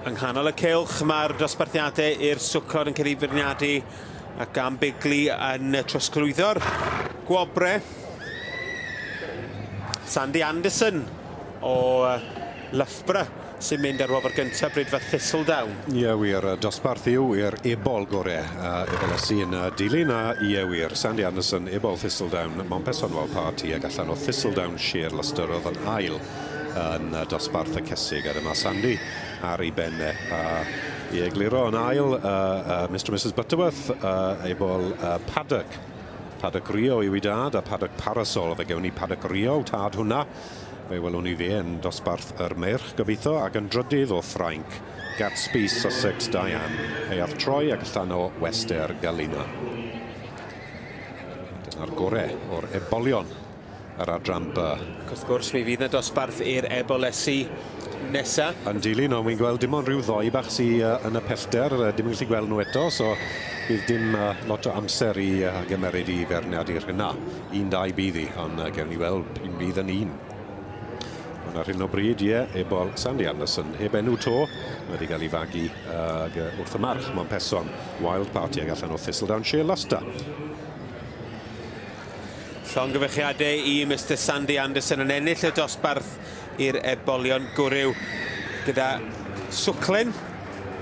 Yng nghanol y cylch mae'r dosbarthiadau i'r swclod yn cael ei feirniadu ac Ann Bigley yn trosglwyddo'r gwobre. Sandy Anderson o Loughborough sy'n mynd ar wobr gyntaf bryd fa Thistledown. Ie wir, dosbarth yw i'r ebol gore, ebolesi yn dilyn a ie wir, Sandy Anderson, ebol Thistledown, Mompesson Wild Party ac allan o Thistledown Sheer Lustre oedd yn ail yn dosbarth y cesig, a dyma Sandy ar ei ben e. I egluro yn ail, Mr and Mrs Butterworth, ebol Paddock. Paddock Rio yw ei dad, a Paddock Parasol, fe gewn ni Paddock Rio, tad hwnna. Fe welwn ni fe yn dosbarth yr meirch gobeithio, ac yn drydydd o Ffrainc, Gatsby Sussex Diane, Heiath Troi ac allan o Wester Galina. Dyna'r gore o'r ebolion yr adran B. Ac wrth gwrs mi fydd yna dosbarth i'r ebolesi nesa. Yn dilyn, ond wi'n gweld dim ond rhyw ddoi bach sy yn y pellter, dim yn gallu gweld nhw eto, so bydd dim lot o amser i gymeryd i feirniadu'r hynna. 1-2 bydd hi, ond gewn ni weld p'un bydd yn un. Ond ar hyn o bryd, ie, ebol Sandy Anderson, heb enw to, wedi cael ei fagu wrth y march, Mompesson, Wild Party ag allan o Thistledown Sheer Lustre. Llongyfarchiadau i Mr Sandy Anderson yn ennill y dosbarth i'r ebolion gwryw gyda Swclin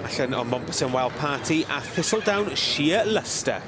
allan o Mompesson Wild Party a Thistledown Sheer Lustre.